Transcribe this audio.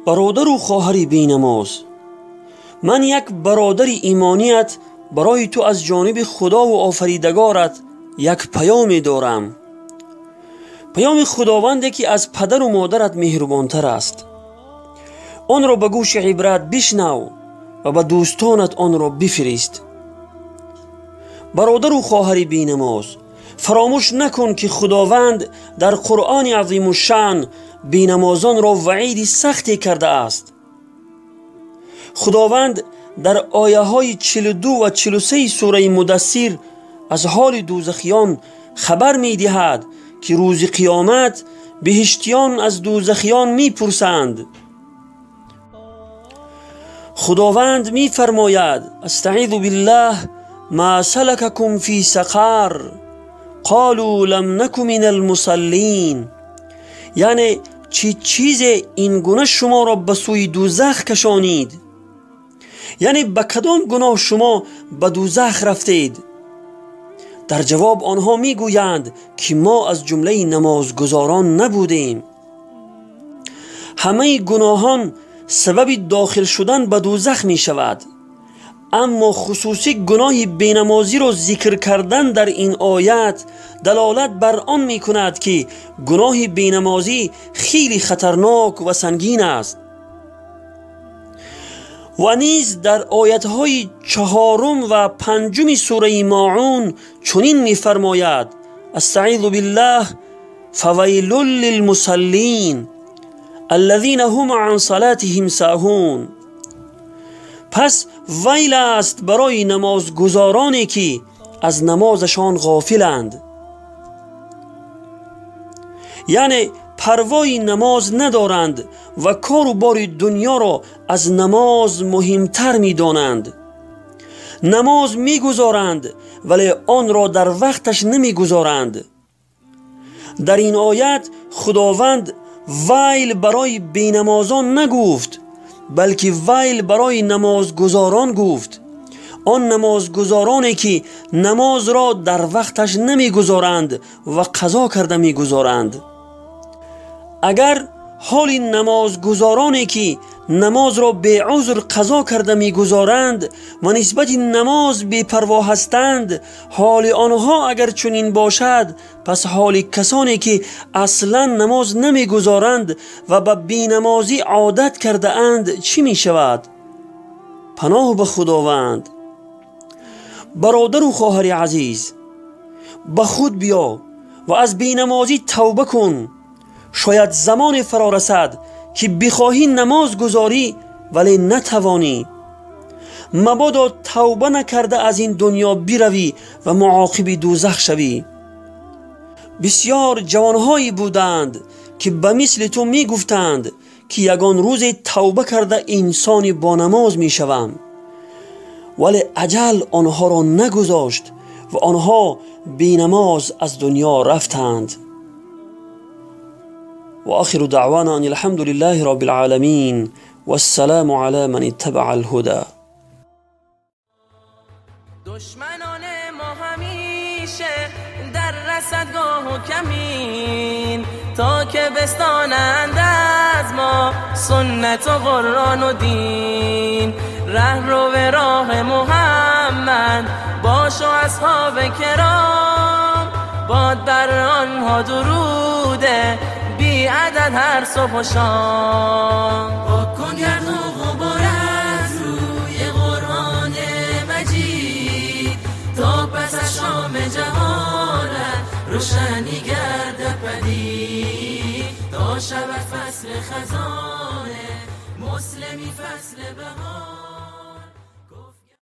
Бародару хоҳари бенамоз, ман як бародари имоният барои ту аз ҷониби худову офаридагорат як паёме дорам. Паёми худованде ки аз падару модарат меҳрубонтар аст. Онро ба гӯши ибрат бишнав ва ба дӯстонат онро бифирист. Бародару хоҳари бенамоз, фаромӯш накун ки худованд дар Қуръони азимушшаън бенамозонро ваъиди сахте кардааст. Худованд дар ояҳои 42 ва 43 сураи Мудассир аз ҳоли дӯзахиён хабар медиҳад ки рӯзи қиёмат биҳиштиён аз дӯзахиён мепурсанд. Худованд мефармояд: астаъизу биллаҳ, ма салакакум фи сақар қолу лам наку минал мусаллин. Яъне чӣ чизе ин гуна шуморо ба сӯи дӯзах кашонид? Яъне ба кадом гуноҳ шумо ба дӯзах рафтед? Дар ҷавоб онҳо мегӯянд ки мо аз ҷумлаи намозгузорон набудем. Ҳамаи гуноҳон сабаби дохил шудан ба дӯзах мешавад, аммо хусусӣ гуноҳи бенамозиро зикр кардан дар ин оят далолат бар он мекунад ки гуноҳи бенамозӣ хеле хатарнок ва сангин аст. Ва низ дар оятҳои 4 ва 5 сураи Моун чунин мефармояд: астаъизу биллаҳ, фавайлун лилмусаллин аллазина ҳум ан салатиҳим саҳун. Пас вайл аст барои намозгузороне ки аз намозашон ғофиланд, яъне парвои намоз надоранд ва кору бори дунёро аз намоз муҳимтар медонанд. Намоз мегузоранд, вале онро дар вақташ намегузоранд. Дар ин оят худованд вайл барои бенамозон нагуфт, балки вайл барои намозгузорон гуфт. Он намозгузороне ки намозро дар вақташ намегузоранд ва қазо карда мегузоранд. Агар ҳоли намозгузороне ки намозро беузр қазо карда мегузоранд ва нисбати намоз бепарво ҳастанд, ҳоли онҳо агар чунин бошад, пас ҳоли касоне ки аслан намоз намегузоранд ва ба бенамозӣ одат кардаанд чӣ мешавад? Паноҳ ба худованд. Бародару хоҳари азиз, ба худ биё ва аз бенамозӣ тавба кун. Шояд замоне фаро расад ки бихоҳӣ намоз гузорӣ, вале натавонӣ. Мабодо тавба накарда аз ин дунё биравӣ ва муоқиби дӯзах шавӣ. Бисёр ҷавонҳое буданд ки ба мисли ту мегуфтанд ки ягон рӯзе тавба карда инсони бонамоз мешавам, вале аҷал онҳоро нагузошт ва онҳо бенамоз аз дунё рафтанд. وآخر دعوانا أن الحمد لله رب العالمين والسلام على من اتبع الهدى. دشمنان ما همیشه در رصدگاه و کمین، تا که بستانند از ما سنت و قرآن و دین. ره رو به راه محمد باش و اصحاب کرام، باد بر آنها دروده بی عدد هر صبح و شام. پاک کن گرد و غبار از روی قرآن مجید، تا پس از شام جهالت روشنی گردد پدید. تا شود فصل خزانه مسلمی فصل بهار.